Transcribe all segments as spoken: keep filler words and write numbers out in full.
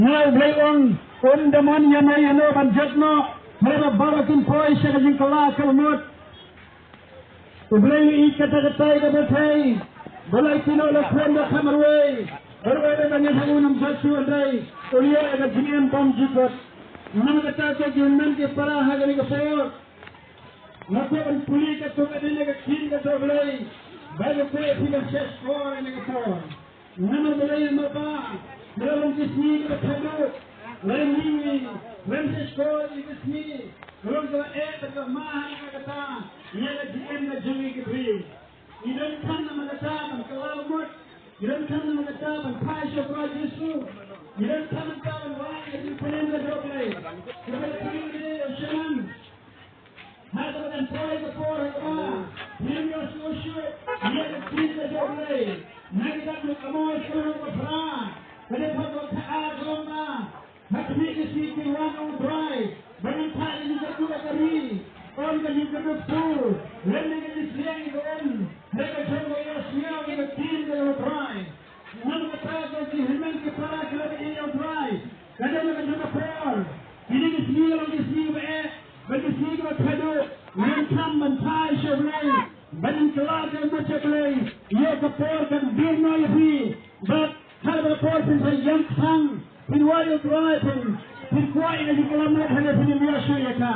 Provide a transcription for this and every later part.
Nga U Blei ong, un da mon ïano ïano ban jot noh, hynrei ba baroh kin poi sha ka jingkylla ka bamut. U Blei u ïeit kata katai ka pyrthei, ba la ïeh noh la khun da ka marwei, marwei da ka ngi ha u nam jot shu andai, u ïeh ka jingim bymjukut. Namar kata ko ki hynmen ki para ha kane ka por, nga kwah ban pule katto katne ka ktien ka jong U Blei, ba ka kwah phi ban sngewsih ha kane ka por. Namar balei? Namar ba, ha la ka sngi kaba khadduh, lada ngi, ngi, ngim sngewsih ïa ka sngi, ka long kaba eh bad kaba ma ha kata, ïa ka jingim ka jong ngi ki briew. Ngi donkam namar kata ban kylla bamut, ngi donkam namar kata ban phai sha U Trai Jisu, ngi donkam namar kata ban wad ïa ka jingpynim ka jong U Blei. Kaba phi ïa u shaman. Ha kaba kan poi ka por ha kaba phim ïoh shuh shuh ïa ka ktien ka jong U Blei. Na ka kitab U Amos ka lynnong ba phra, ka dkhot ba khatar ka ong ba, ha khmih ka sngi kin wan ong U Trai, ban ym thah ïa ka jingkyrduh ka ri, ym ka jingkyrduh kpu, lymne ka jingsliang ïa ka um, hynrei ka jong ka ïohsngew ïa ka ktien ka jong U Trai. Namar kata ko ki hynmen ki para ki la ïeit ïa U Trai, ka dei na ka jong ka por. Kine ki sngi ki long ki sngi ba eh, bad ki sngi kiba khadduh. Ngin kham ban phai sha U Blei, ban kylla ka bamut sha U Blei. Ïa ka por kan dur noh ïa phi. Bad ha kaba ka por phin sa ïeng kthang, phin wad ïa U Trai, phin, phin kwah ïa ka jingkylla bamut, hynrei phin ym ïoh shuh ïa ka.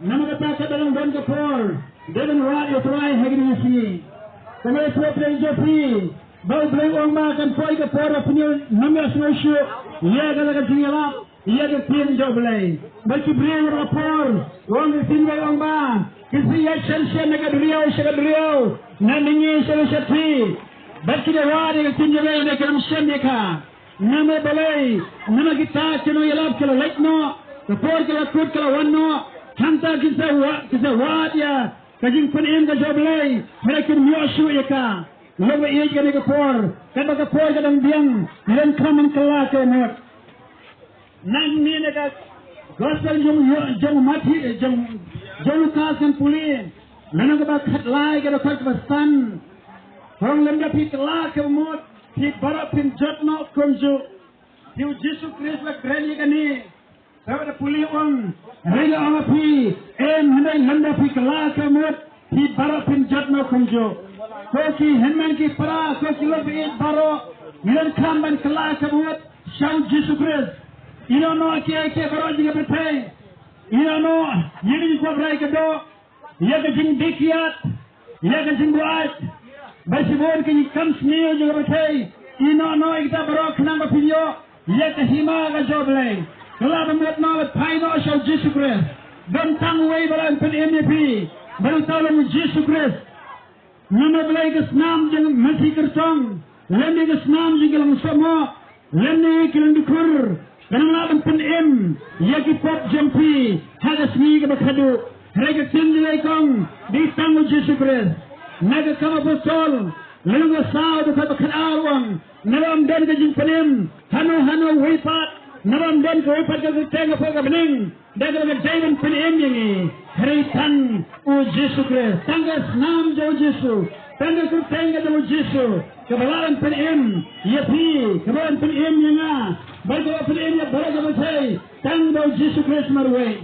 Namar kata katba long don ka por, dei ban wad ïa U Trai ha kine ki sngi. Kumba la ïathuh ïa phi, ba U Blei u ong ba kan poi ka por ba phin ym ïoh sngew shuh ïa kata ka jingïalap ïa ka ktien jong U Blei. Bad ki briew ha kata ka por, u ong ka ktien ba ong ba kin sa ïaid shen shen na ka duriaw sha ka duriaw, na mihngi sha ka mihngi. Bad ki da wad ïa ka ktien jong U Blei, hynrei kim shym ïa ka. Namar balei? Namar kita ki nongïalap ki la leit noh, ka por ka la kut ka la wan noh, hangta ki sa wa-, ki sa wad ïa ka jingpynim ka jong U Blei, hynrei kim ïoh shuh ïa ka. Long ba ïeit kane ka por, katba ka por ka dang biang, ngi donkam ban kylla ka bamut. Nangne na ka gospel jong, jong Mathi, jong, jong Lukas ngan pule, lynnong kaba khatlai ka dkhot kaba san. Ong lymda phi kylla ka bamut, phi baroh phin jot noh kumjuh. Te U Jisu Khrist u la kren ïa kane. Te u da pule u ong, hynrei nga ong ïa phi, em, hynrei lymda phi kylla ka bamut, phi baroh phin jot noh kumjuh. Ko ki hynmen ki para, ko ki lok baieit baroh, ngi donkam ban kylla ka bamut sha U Jisu Khrist. Ïehnoh noh ïa ki, ïa ki baroh jong ka pyrthei. Ïehnoh noh ïa ki jingkwah rai ka doh, ïa ka jingdie kiad, ïa ka jingbuaid, bad shibun ki kam sniew jong ka pyrthei. Ïehnoh noh ïa kita baroh khnang ba phin ïoh ïa ka hima ka jong U Blei. Kylla bamut noh bad phai noh sha U Jisu Khrist. Don tang uwei ba lah ban pynim ïa phi, bad uta u long U Jisu Khrist. Namar balei? Ka snam jong ka mynsiem kyrtong, lymne ka snam jong ka long sohmoh, lymne ka long dkhur, kan ym lah ban pynim ïa ki pop jong phi ha ka sngi kaba khadduh. Hynrei ka ktien jong U Blei ka ong, dei tang U Jisu Khrist. Na ka Kam Apostol, lynnong ba saw, dkhot ba khatar u ong, naba ym don ka jingpynim hano hano uwei pat, naba ym don kawei pat ka kyrteng hapoh ka bneng da kaba ka dei ban pynim ïa ngi, hynrei tang U Jisu Khrist. Tang ka snam jong U Jisu, tang ka kyrteng ka jong U Jisu, kaba lah ban pynim ïa phi, kaba lah ban pynim ïa nga, bad kaba pynim ïa baroh ka pyrthei, tang da U Jisu Khrist marwei.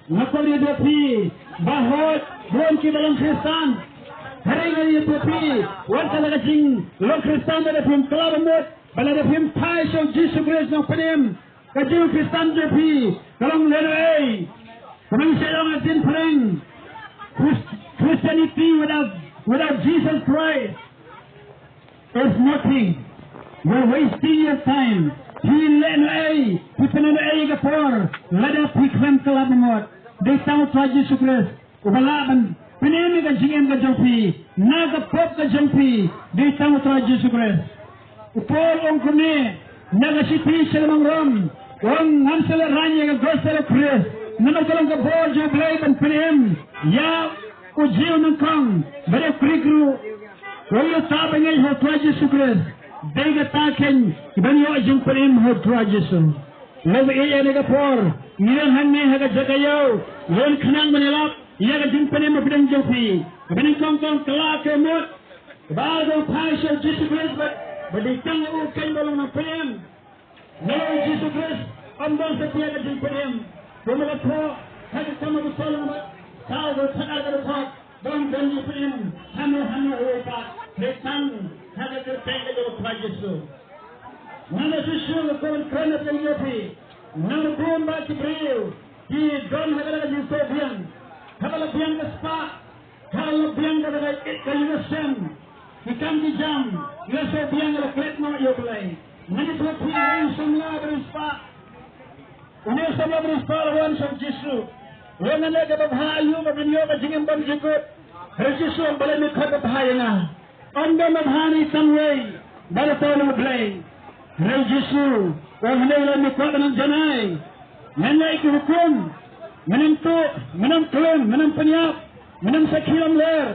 Nga kwah ban ïathuh ïa phi, ba hooid, bun kiba long Khristan, hynrei nga ïathuh ïa phi, wat la ka jinglong Khristan, lada phim kylla bamut, bad lada phim phai sha U Jisu Khrist Nongpynim, ka jingïaleh Khristan jong phi ka long lehnohei. Kumba ngi shait ong ha ka ktien Phareng, Chris-, Christianity without, without Jesus Christ is nothing. You're wasting your time. Phi lehnohei, phi pynlehnohei ïa ka por lada phi khlem kylla bamut. Dei tang U Trai Jisu Khrist uba lah ban pynim ïa ka jingim ka jong phi na ka pop ka jong phi, dei tang U Trai Jisu Khrist. U Paul u ong kumne na ka shithi sha ki nong Rom, u ong, ngam shym la raiñ ïa ka gospel u Khrist, namar ka long ka bor jong U Blei ban pynim ïa u Jiw nyngkong bad ïa u Grik ruh. U ong, ïa uta ba ngeit ha U Trai Jisu Khrist, dei kata keiñ kiban ïoh jingpynim ha U Trai Jisu. Lada ïa kane ka por ngi don hangne ha ka jaka ïew, ngi don khnang ban ïalap ïa ka jingpynim hapdeng jong phi. Kaba nyngkong, kylla ka mut. Kaba ar, phai sha U Jisu Khrist, ba, ba dei tang u keiñ ba long Nongpynim. Namar u Jisu Khrist um don satia ka jingpynim. Kumba la thoh ha ka Kam ha ka Sawdong ba saw, ka dkhot ar, ka dkhot, ba um don jingpynim hano hano ruh pat, hynrei tang ha ka kyrteng ka jong u Trai Jisu. Namar shisha nga kwah ban kren ïa phi, namar kumba ki briew ki don ha kata ka jingsngewbiang, haba la biang ka spah, haba la biang kata ka, ka ïing ka sem, ki kam ki jam, ïa sngewbiang, la klet noh ïa U Blei. Ngan ïathuh ïa phi, une u samla bariewspah, une u samla bariewspah la wan sha u Jisu. Wan, nga leh kaba bha aïu ba ngan ïoh ka jingim bymjukut? Hynrei u Jisu u ong, balei me khot babha ïa nga? Ym don babha ne tang uwei, bad uta u long U Blei. Hynrei u Jisu u ong, hynrei lada me kwah ban nang janai, men leh ki hukum: men ym tuh, men ym khlem, men ym pynïap, men ym sakhi lamler.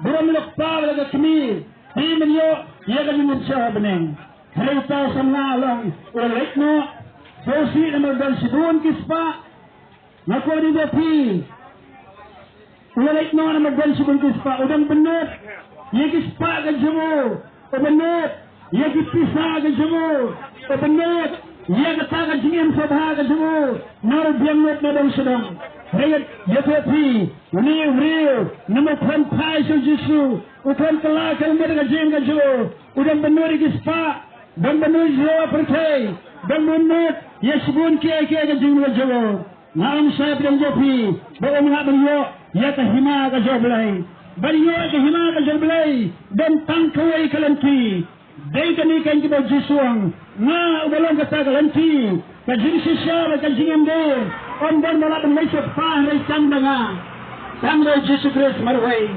Burom ïa u kpa bad ïa ka kmie, te men ïoh ïa ka jingim sha bneng. Hynrei uta u samla u long, u la leit noh. Sngewsih, namar don shibun ki spah. Nga kwah ban ïathuh ïa phi, u la leit noh namar don shibun ki spah. U dang bynnud ïa ki spah ka jong u, u bynnud ïa ki pisa ka jong u, u bynnud ïa kata ka jingim sngewbha ka jong u, namar u biang lut na dong sha dong. Hynrei ïathuh ïa phi, une u briew, namar u khlem phai sha u Jisu, u khlem kylla ka jingim ka jong u, u dang bynnud ïa ki spah, dang bynnud ïa ki spah pyrthei, dang bynnud ïa shibun kiei kiei ka jingim ka jong u. Nga ong shai pdeng jong phi, ba um lah ban ïoh ïa ka hima ka jong U Blei. Ban ïoh ïa ka hima ka jong U Blei, don tang kawei ka lynti. Dei kane keiñ kaba u Jisu u ong, nga uba long kata ka lynti, ka jingshisha bad ka jingim de. Ym don ba lah ban leit sha u Kpa hynrei tang da nga. Tang da u Jisu Khrist marwei.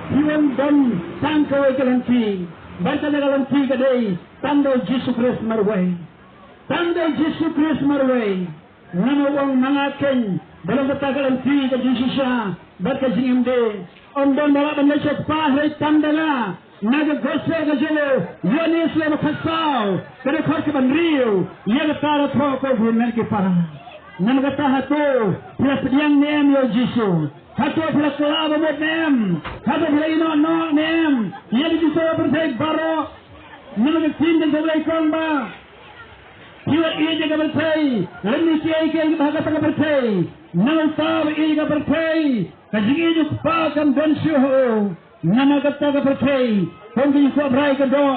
Phi, ym don tang kawei ka lynti. Bad kata ka lynti ka dei tang da u Jisu Khrist marwei. Tang da u Jisu Khrist marwei. Namar u ong, ma nga keiñ ba long kata ka lynti, ka jingshisha bad ka jingim de. Ym don ba lah ban leit sha u Kpa hynrei tang da nga. Na ka gospel ka jong u Ïoannis lynnong ba khatsaw, ka dkhot kaba hynriew, ïa kata la thoh, ko ki hynmen ki para. Namar kata, hato phi la pdiang ne em ïa u Jisu? Hato phi la kylla ba mut ne em? Hato phi la ïehnoh noh ne em ïa ki jingthoh pyrthei baroh? Namar ka ktien ka jong U Blei ka ong ba phi la ïeit ïa ka pyrthei lymne kiei kiei kiba ha kata ka pyrthei. Namar uta uba ïeit ïa ka pyrthei, ka jingïeit u Kpa kam don shuh ha u. Namar kata ka pyrthei, kum ka jingkwah brai ka doh,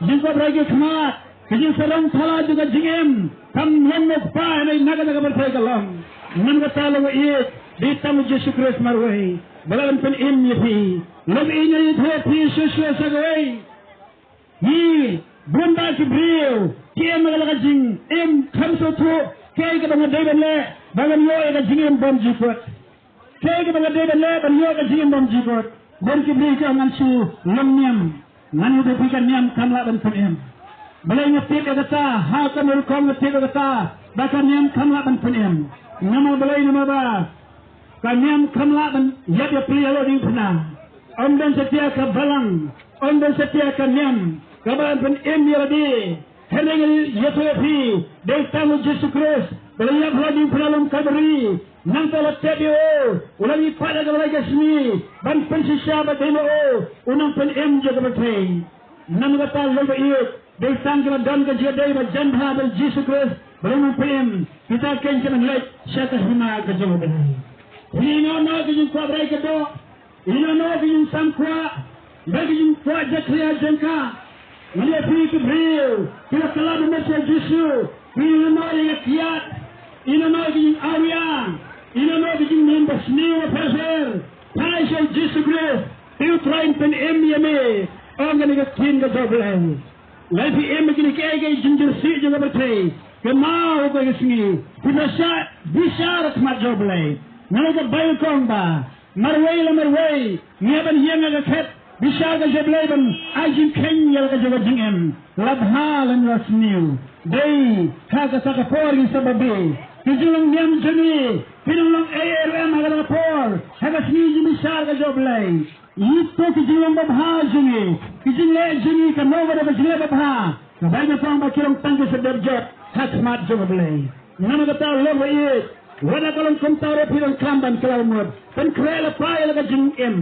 jingkwah brai ki khmat, ka jingsarong thala jong ka jingim, kam long na u Kpa, hynrei na kata ka pyrthei ka long. Namar kata, long ba ïeit dei tang u Jisu Khrist marwei ba lah ban pynim ïa phi. Long ba ïeit, nga ïathuh ïa phi shuh shuh sa kawei. Ngi bun bah ki briew ki im ha la ka jingim, khlem sngewthuh kaei kaba nga dei ban leh ba ngan ïoh ïa ka jingim bymjukut. Kaei kaba nga dei ban leh ban ïoh ka jingim bymjukut. Bun ki briew ki ong, ngan shu long niam. Ngan ïathuh ïa phi, ka niam kam lah ban pynim. Balei nga tip ïa kata? Ha kano ka rukom nga tip ïa kata ba ka niam kam lah ban pynim? Namar balei? Namar ba ka niam kam lah ban ïap ïa phi ïa la diengphna. Ym don satia ka balang, ym don satia ka niam kaba lah ban pynim ïa lade. Hynrei ngi ïathuh ïa phi, dei tang u Jisu Khrist ba la ïap ha la diengphna lum Kalbari. Nangta la tep ïa u, u la mihpat ha kaba lai ka sngi ban pynshisha ba dei ma u u nongpynim jong ka pyrthei. Namar kata, long ba ïeit, dei tang kiba don ka jingïadei ba jan bha bad u Jisu Khrist ba long nongpynim, kita keiñ ki ban leit sha ka hima ka jong U Blei. Ïehnoh noh ki jingkwah brai ka doh, ïehnoh noh ki jingsam kwah bad ki jingkwah jakhlia jong ka. Ngi ïa phi ki briew kiba kylla ba mut ïa u Jisu, ïehnoh noh ïa ka kiad, ïehnoh noh ïa ki jingawria, ïehnoh noh ïa ki jingmihyn basniew bapher bapher. Phai sha u Jisu Khrist, te u Trai un pynim ïa me. Ong kane ka ktien ka jong U Blei. Lada phi im ha kine kiei kiei ki jingjyrsieh jong ka pyrthei, kynmaw, ha kawei ka sngi phin ïa shah bishar ha khmat jong U Blei. Namar ka Baibl ka ong ba marwei la marwei ngi hap ban ïeng ha ka khet bishar ka jong U Blei ban ai jingkheiñ ïa la ka jong ka jingim, la bha lane la sniew. Dei ha kata ka por ngi sa babe. Ki jinglong niam jong ngi kin ym long ei ei ruh em ha kata ka por, ha ka sngi jingbishar ka jong U Blei. Ïa kito ki jinglong babha jong ngi, ki jingleh jong ngi, kano kano ka jingleh babha, ka Baibl ka ong ba ki long tang ki sa dep jot ha khmat jong U Blei. Namar kata, long ba ïeit, wat la ka long kumta ruh, phi donkam ban kylla mut, pynkhreh lypa ïa la ka jingim.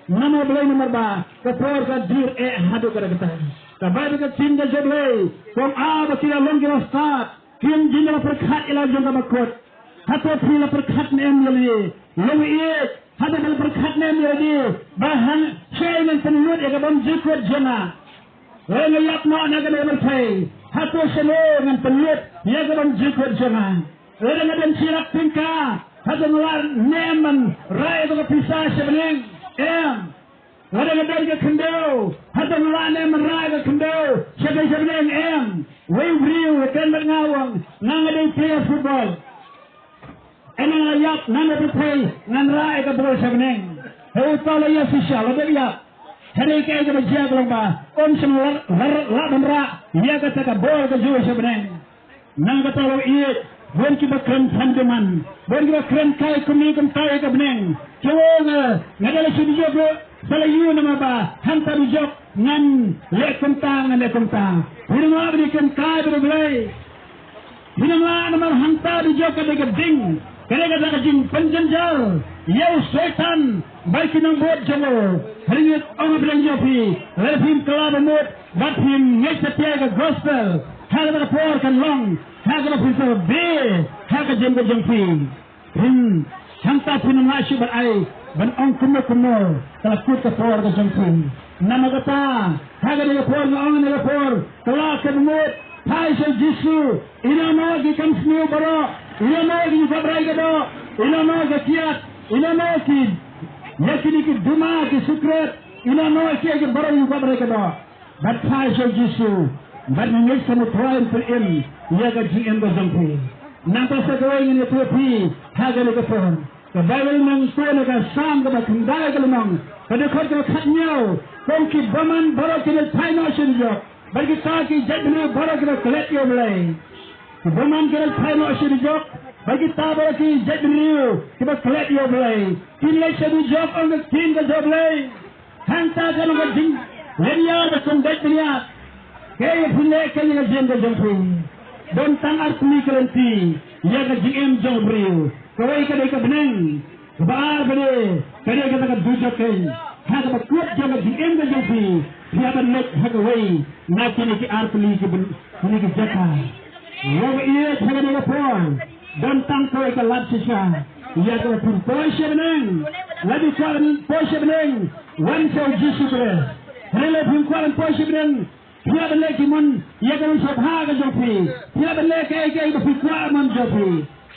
Namar balei? Namar ba ka por ka dier eh haduh katta katta. Ka Baibl, ka ktien ka jong U Blei, ka ong, ah, ba ki la long ki la stad. Kim jin la pyrkhat ïa la jong ka bakut. Hato phi la pyrkhat ne em ïa lade? Long ïeit, hato phi la pyrkhat ne em ïa lade? Ba hangta ngan pynlut ïa ka bymjukut jong nga. Lada nga ïap noh na kane ka pyrthei, hato shano ngan pynlut ïa ka bymjukut jong nga? Lada nga don shi lak tyngka, hato nga lah ne em ban rah ïa ka pisa sha bneng? Em. Lada nga don ka khyndew, hato nga lah ne em ban rah ïa ka khyndew sha bneng? Em. Wei u briew u kren bad nga u ong, nga nga dei player football. Hynrei nga la ïap, ngan ïa pyrthei, ngan rah ïa ka bol sha bneng. Hynrei uta u la ïap shisha, u la dep ïap. Hynrei kaei kaba jia ka long ba um shym lah, lah, lah ban rah ïa kata ka bol ka jong u sha bneng. Nangta ka long ïeit, bun kiba kren than duman, bun kiba kren kai kumne kumtai ïa ka bneng. Ki ong, eh, nga dei la shu dujok ruh, sa la ïoh namar ba hangta dujok ngan leh kumta, ngan leh kumta. Phi nym lah ban ïakren kai bad U Blei. Phi nym lah namar hangta dujok ka dei ka ding, ka dei kata ka jingpynjynjar ïa u Soitan bad ki nongbud jong u. Hynrei ngi ong ha pdeng jong phi, lada phim kylla ba mut bad phim ngeit satia ïa ka gospel, ha kata ka por kan long ha kaba phin sa beh ha ka jingim ka jong phi. Phin, hangta phin ym lah shuh ban ai, ban ong kumno kumno, ka la kut ka por ka jong phi. Namar kata, ha kane ka por nga ong, ha kane ka por, kylla ka bamut, phai sha u Jisu, ïehnoh noh ki kam sniew baroh, ïehnoh noh ki jubab rai ka doh, ïehnoh noh ka kiad, ïehnoh noh ki, ïa kine ki duma ki secret, ïehnoh noh kiei kiei baroh ki jubab rai ka doh. Bad phai sha u Jisu, bad ngeit sa u Trai un pynim ïa ka jingim ka jong phi. Nangta sa kawei ngan ïathuh ïa phi ha kane ka por. Ka Baibl mynta na ka Salm kaba khyndai ka lynnong, ka dkhot kaba khathynñiew, ka ong ki bymman baroh kin phai noh sha dujok, bad kita ki jaitbynriew baroh kiba klet ïa U Blei. Ki bymman kin phai noh sha dujok, bad kita baroh ki jaitbynriew kiba klet ïa U Blei kin leit sha dujok, ong ka ktien ka jong U Blei. Hangta ka long ka jinglehniam ba kum dei pynïap. Kaei phi leh ka ïa ka jingim ka jong phi? Don tang arphew khyndai ka lynti ïa ka jingim jong u briew. Kawei ka dei ka bneng. Kaba ar ka dei, ka dei kata ka dujok. Kaei ha kaba kut jong ka jingim ka jong phi? Phi hap ban leit ha kawei na kine ki arphew khyndai ki byn-, kine ki jaka. Lada ïa ka dei ka por, don tang kawei ka lad shisha. Ïa kaba phin poi sha bneng, lada phi kwah ban poi sha bneng, wan sha u Jisu Khrist. Hynrei lada phim kwah ban poi sha bneng, phi hap ban leh ki mon ïa ka sngewbha ka jong phi. Phi hap ban leh kaei kaei ba phi kwah mon jong phi.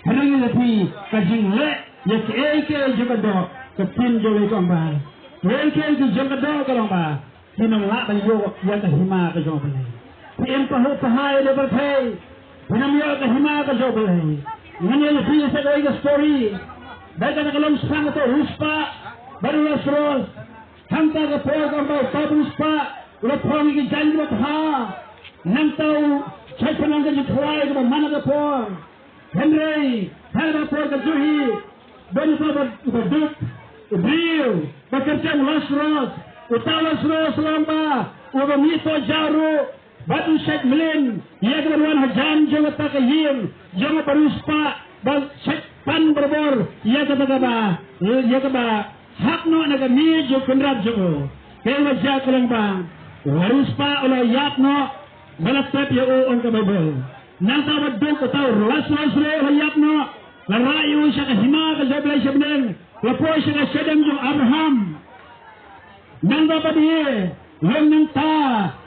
Hynrei ïa phi ka jingleh ïa kaei kaei jong ka doh, ka ktien jong U Blei ka ong ba, kaei kaei jong ka doh ka long ba, phin ym lah ban ïoh ïa ka hima ka jong U Blei. Phi im pahuh pahai ha pyrthei, phin ym ïoh ka hima ka jong U Blei. Ngan ïathuh ïa phi sa kawei ka story. Ba kata ka long shaphang uto u riewspah bad u Lasarus. Hangta ka por ka ong ba uto u riewspah u la phong ïa ki jaiñ kiba bha. Nangta u shait pynlong ka jingkhawai kaba man ha ka por. Hynrei ha ka por ka jong u, don uta uba, uba duk, u briew ba kyrteng u Lasarus. Uta u Lasarus u long ba uba mih to jaw ruh, bad u shait mlien ïa kaba wan hajan jong kata ka ïing jong u riewspah, ba shait pan barabor ïa kata kaba, ïa kaba hap noh na ka miej jong u kynrad jong u. Kaei ba jia ka long ba u riewspah u la ïap noh, ba la tep ïa u, ong ka Baibl. Nangta ba duk uta u Lasarus ruh u la ïap noh, la rah ïa u sha ka hima ka jong U Blei sha bneng, la poi sha ka shadem jong u Abraham. Nangta ba dei, long nangta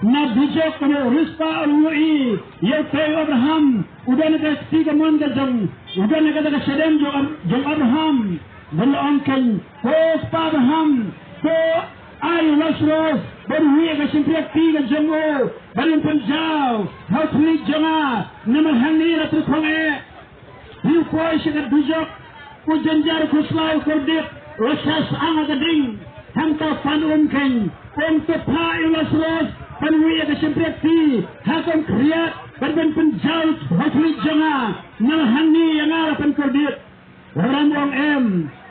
na dujok, kane u riewspah u la ïohi ïa uta u Abraham u don ha ka kti kamon ka jong, u don ha kata ka shadem jong Ab-, jong u Abraham. Bad la ong kein, ko Pa Abraham, to ai u Lasarus ban wih ïa ka shympriahkti ka jong u, ban pynjaw ha u thylliej jong nga, namar hangne la tyrkhong eh. Phi poi sha ka dujok, u jynjar, u khuslai, u kordit, u la shah syang ha ka ding. Hangta pan um kein, um, to phah ïa u Lasarus ban wih ïa ka shympriahkti ha ka umkhriat, bad ban pynjaw ha u thylliej jong nga, namar hangne ïa nga la pynkordit. U Abraham u ong, em,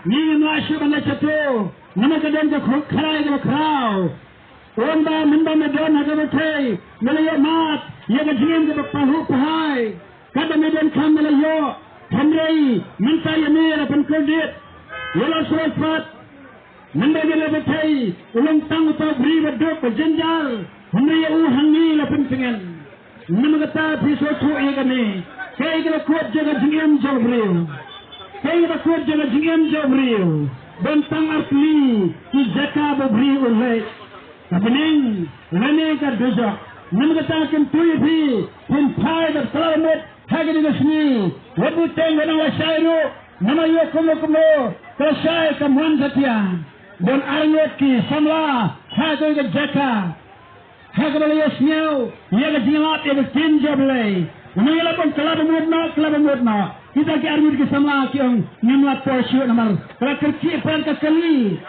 ngim lah shuh ban leit shato, namar ka don ka khrai kaba khraw. U ong ba mynba me don ha ka pyrthei me la ïoh mad ïa ka jingim kaba pahuh pahai. Katba me don kham me la ïoh, hynrei mynta ïa me la pynkordit. Ïa u Lasarus pat, mynba me don ha ka pyrthei u long tang uta u briew ba duk ba jynjar, hynrei ïa u hangne la pyntngen. Namar kata phi sngewthuh ïa kane, Kaei ka la kut jong ka jingim jong u briew? Kaei ka la kut jong ka jingim jong u briew? Don tang artylli ki jaka ba u briew u leit. Ka bneng lane ka dujok. Namar kata kyntu ïa phi, phin phai bad ka la mut ha kane ka sngi. Wat bteng, wat nang lashai ruh. Namar ïoh kumno kumno ka lashai kam wan satia. Don arngut ki samla ha kane ka jaka. Ha kaba la ïohsngew ïa ka jingïalap ïa ka ktien jong U Blei. Une u ïalap ban kylla ba mut noh, kylla ba mut noh. Kita ki arngut ki samla ki ong, ngim lah poi shuh namar ka la kyrkieh pat ka kali.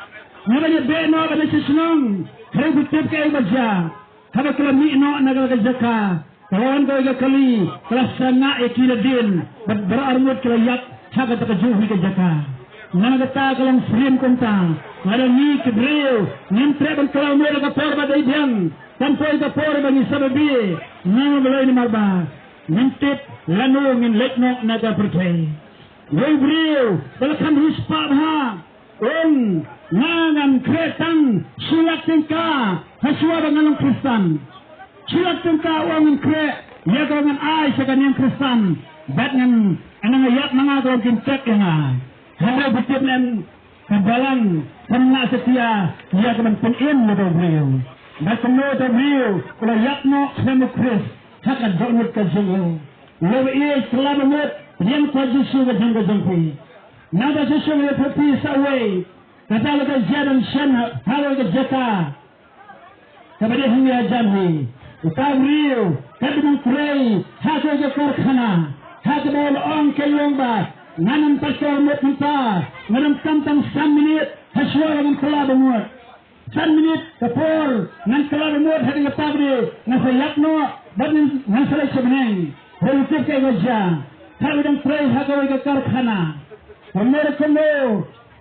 Ngi ban ïa beh noh ban ïa sha shnong. Hynrei phi tip kaei ba jia? Haba ki la mih noh na ka jaka, ka wan kawei ka kali, ka la shah ngah ïa ki nadien, bad baroh arngut ki la ïap ha kata kajuh hi ka jaka. Namar kata ka long syriem kumta. Lada ngi ki briew ngim treh ban kylla ba mut ha ka por ba dei biang, kan poi ka por ba ngi sa babe, namar balei? Namar ba ngim tip lano ngin leit noh na ka pyrthei. Wei u briew ba la kham riewspah bha, u ong, nga ngan khreh tang shi lak tyngka hashuwa ba ngan long Khristan. Shi lak tyngka, u ong, ngan khreh, ïa kaba ngan ai sha ka niam Khristan. Bad ngan, ngan ïap ma nga, ka long kyntek ïa nga. Hynrei phi tip ne em, ka balang kam lah satia ïa ka ban pynim ïa uta u briew. Bad kumno uta u briew u la ïap noh khlem u Khrist ha ka dohnud ka jong u. Lada ïeit, kylla ba mut, pdiang ïa u Jisu ka jong ka jong phi. Nangta shisha ngi ïathuh ïa phi sa kawei, kata la ka jia don shen ha kawei ka jaka kaba dei hangne ha Germany. Uta u briew ka dei ban trei ha kawei ka karkhana, ha kaba u la ong, ka ong ba, ngan ym pat kylla ba mut mynta, ngan ym kam tang san minit hashuwa ba ngan kylla ba mut. San minit ka por ngan kylla ba mut, ha kata ka por ngan sa ïap noh bad ngan sa leit sha bneng. Hynrei phi tip kaei ba jia? Haba u dang trei ha kawei ka karkhana, kumno kumno,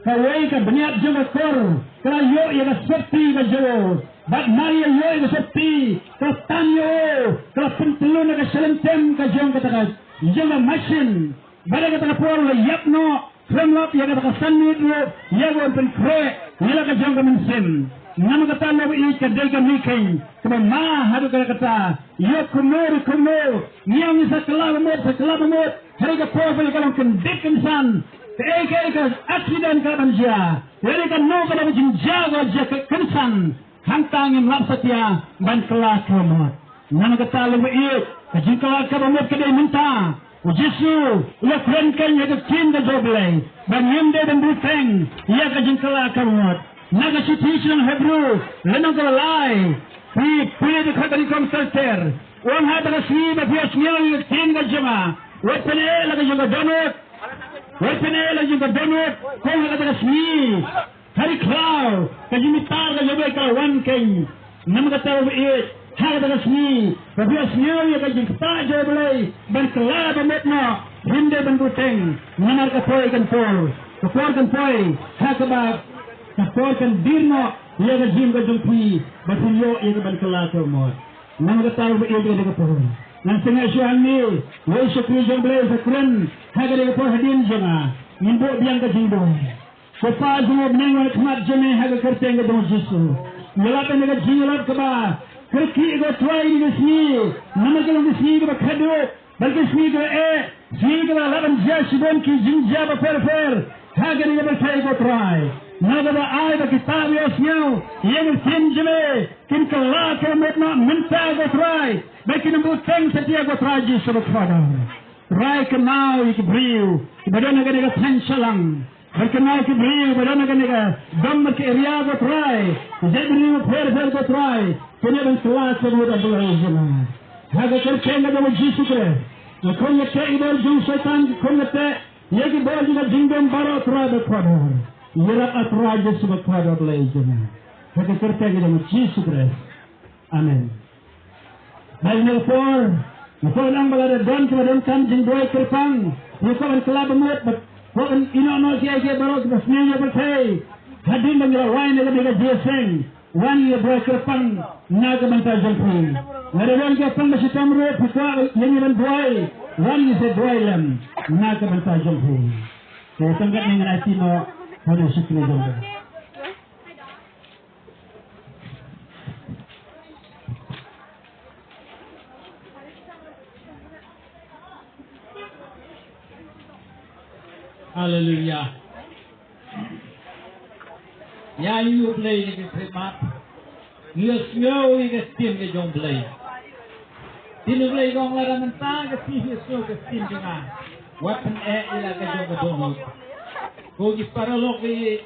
kawei ka bniat jong ka kor ka la ïoh ïa ka sopti ka jong u. Bad mar ïa ïoh ïa ka sopti, ka la tan ïa u, ka la pyntyllun ïa ka shyllangtem ka jong kata ka, jong ka mashin. Bad ha kata ka por u la ïap noh, khlem lap ïa kata ka san minit ruh ïa kaba un pynkhreh ïa la ka jong ka mynsiem. Namar kata, lada ïeit, ka dei ka mih keiñ kaba ma haduh katta katta. Ïa kumno ruh kumno, ngi ong ngi sa kylla ba mut, sa kylla ba mut, hynrei ka por ba ka long kyndit kynsan, kaei kaei ka accident ka lah ban jia, lane kano kano ka jingjia ka jia kynsan. Hangta ngim lah satia ban kylla kaba mut. Namar kata, lada ïeit, ka jingkylla kaba mut ka dei mynta. U Jisu u la kren keiñ ha ka ktien ka jong U Blei ba ngim dei ban bteng ïa ka jingkylla kaba mut. Na ka shithi sha ki nong Hebru, lynnong kaba lai, phi pule da ka banyngkong ter ter. U ong, ha kata ka sngi ba phi ïohsngew ïa ka ktien ka jong nga, wat pyneh la ka jong ka dohnud. Wat pyneh la ka jong ka dohnud, khnang ha kata ka sngi, ha ri khlaw, ka jingbitar ka jong U Blei ka la wan keiñ. Namar kata, lada ïeit, ha kata ka sngi ba phi ïohsngew ïa ka jingktah jong U Blei ban kylla ba mut noh, phim dei ban bteng, namar ka por kan poi, ka por kan poi ha kaba ka por kan dier noh ïa ka jingim ka jong phi, ba phin ïoh ïa ka ban kylla kaba mut. Namar kata, lada ïeit, ka dei ka por. Ngan sngewsih hangne, wei shakri jong U Blei u sa kren ha kane ka por hadien jong nga. Ngin buh biang ka jingduwai. Ko Pa jong ngi ba ha bneng, wan khmat jong me ha ka kyrteng ka jong U Jisu. Ïalap ïa ka jingïalap kaba kyrkieh, ko Trai, ïa ka sngi. Namar ka long ka sngi kaba khadduh, bad ka sngi kaba eh, sngi kaba lah ban jia shibun ki jingjia bapher bapher ha kane ka pyrthei, ko Trai. Namar kata, ai ba kita ba ïohsngew ïa ka ktien jong me kin kylla kaba mut noh mynta, ko Trai, ba kin ym bteng satia, ko Trai Jisu bakhuid. Trai, kynmaw ïa ki briew kiba don ha kane ka thaiñ shalang. Bad kynmaw ki briew ba don ha kane ka dong bad ka area, ko Trai, ki jaitbynriew bapher bapher, ko Trai, kin ïoh ban kylla kaba mut, A Blei jong nga. Ha ka kyrteng ka jong U Jisu Khrist, nga khun nga teh ïa ki bor jong u Soitan, nga khun nga teh ïa ki bor jong ka jingdum baroh, Trai bakhuid. Ïarap, A Trai Jisu bakhuid, A Blei jong nga. Ha ka kyrteng ka jong U Jisu Khrist. Amen. Bad ha kane ka por, nga kwah ban ong ba lada don kiba donkam jingduwai kyrpang, ngi kwah ban kylla ba mut, bad kwah ban ïehnoh noh kiei kiei baroh kiba sniew ïa ka pyrthei. Hadien ba ngi la wai na kane ka jingïaseng, wan ïa duwai kyrpang na ka bynta jong phi. Lada don kiba pang ba shitom ruh, phi kwah ïa ngi ban duwai, wan ngin sa duwai lem na ka bynta jong phi. Te tang katne, ngan aiti noh ha u shakri jong u. Haleluya. Ïa u Blei ne ka khlieh mat. Ngi ïa sngew ïa ka ktien ka jong Blei. Ktien u Blei ka ong lada mynta ka phi ïa sngew ka ktien jong nga, wat pyneh ïa la ka jong ka dohnud. Ko ki paralok, i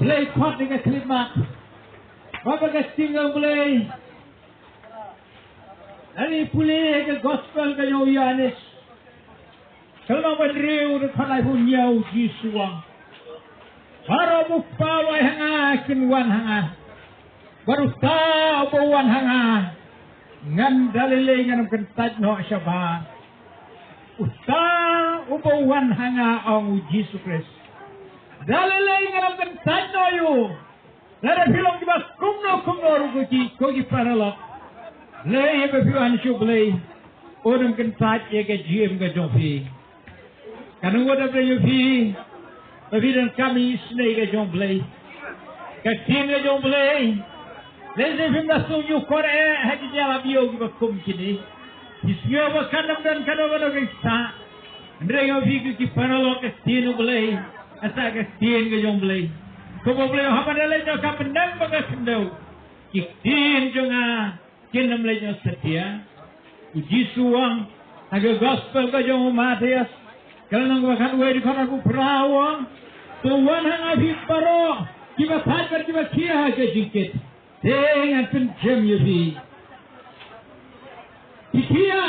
Blei khot ne ka khlieh mat. Ba ba ka ktien ka Blei. Ani pule ka gospel ka jong u Ïoannis. Ka lynnong ba hynriew, dkhot laiphew hynñiew, Jisu u ong, baroh ba u Kpa u ai ha nga kin wan ha nga. Bad uta uba wan ha nga, ngan da lei lei ngan ym kyntait noh shabar. Uta uba wan ha nga, ong u Jisu Khrist, da lei lei ngan ym kyntait noh ïa u. Lada phi long kiba kumno kumno ruh ko ki, ko ki paralok, lei ïa ba phi wan sha u Blei, un ym kyntait ïa ka jingim ka jong phi. Kan ym wad da phi ïa phi ba phi donkam ïa isynei ka jong u Blei, ka ktien ka jong u Blei. Lehse phim da sngewthuh kor eh ha ki jingïalap ïa kiba kum kine. Phi sngew ba kan ym don kano kano ka ktah. Hynrei ïa phi ki, ki paralok, ka ktien u Blei, ka sa ka ktien ka jong u Blei. Kumba u Blei u ong, haba da leit noh ka bneng bad ka khyndew, ki ktien jong nga kin ym leit noh satia. U Jisu u ong ha ka gospel ka jong u Mathaios, ka lynnong ba khatwei, dkhot arphew phra, u ong, to wan ha nga phi baroh kiba thait bad kiba khia ha ka jingkit, te ngan pynjem ïa phi. Phi khia,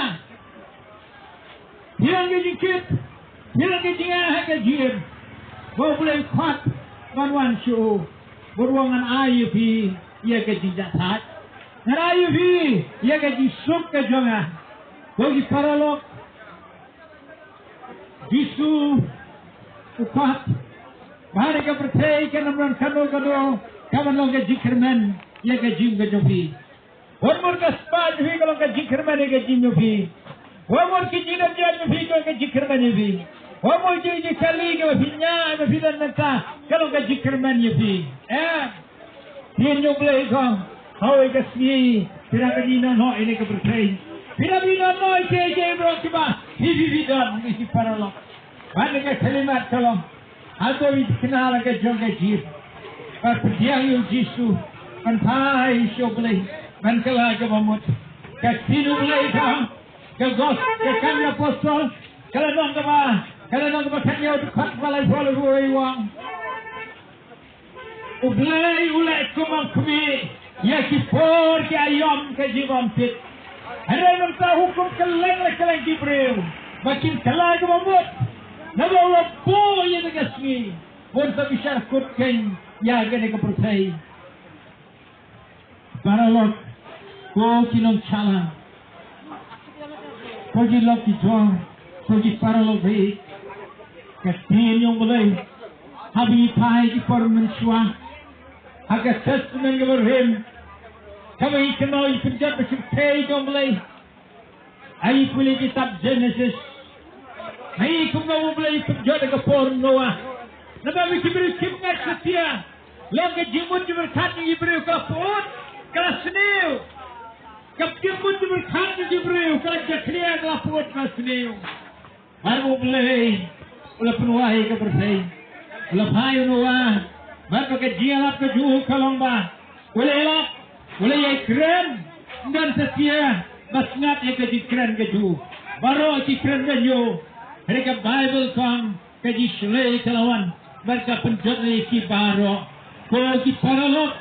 phi don ka jingkit, phi don ka jingeh ha ka jingim. Ba u Blei u khot ban wan sha u, bad u ong, ngan ai ïa phi ïa ka jingjahthait, ngan ai ïa phi ïa ka jingsuk ka jong nga. Ko ki paralok, Jisu u khot ba ha kane ka pyrthei kan ym don kano kano kaban long ka jingkyrmen ïa ka jingim ka jong phi. Wat mut ka spah jong phi ka long ka jingkyrmen ïa ka jingim jong phi. Wat mut ki jingdon jingem jong phi ka long ka jingkyrmen ïa phi. Wat mut ki jingkylli kiba phi ñiah, ba phi don mynta, ka long ka jingkyrmen ïa phi. Em. Ktien jong u Blei ka ong, ha kawei ka sngi phi dang ïehnoh noh ïa kane ka pyrthei. Phi dang ïehnoh noh ïa kiei kiei baroh kiba phi, phi, phi don, ki paralok. Bad kane ka khyllipmat ka long, hato phi thikna la ka jong ka jingim, bad pdiang ïa u Jisu, ban phai sha u Blei, ban kylla kaba mut. Ka ktien u Blei ka ong, ka gos, ka Kam ki Apostol, ka lynnong kaba, ka lynnong kaba khathynñiew, dkhot ba laiphew, laiphew wei, u ong, u Blei u leh kum u khmih ïa ki por ki aïom ka jingbymtip. Hynrei mynta u hukum kylleng la kylleng ki briew ba kin kylla kaba mut. Naba u la buh ïa kane ka sngi, bun sa bishar kut keiñ ïa kane ka pyrthei. Paralok, ko ki nongshakri, ko ki lok ki jor, ko ki paralok, hi ka ktien jong u Blei, haba ngi phai ki por mynshuwa ha ka Testament kaba rim, kaba ngi kynmaw, ngi pynjot ba shyrkhei jong u Blei. Ai pule kitab Genesis. Ai kumno u Blei u pynjot ïa ka por Noah. Naba ki briew kim ngeit satia. Long ka jingmut jingpyrkhat jong ki briew ka la pyut, ka la sniew. Ka jingmut jingpyrkhat jong ki briew ka la jakhlia, ka la pyut, ka la sniew. Bad u Blei u la pynwai ïa ka pyrthei. U la phai u Noah. Bad ba ka jingïalap ka jong u ka long ba u la ïalap, u la ïai kren, ym don satia ba sngap ïa ka jingkren ka jong u. Baroh ki kren ka jong u. Hynrei ka Baibl ka ong, ka jingshlei ka la wan bad ka pynjot ïa ki baroh. Ko ki paralok,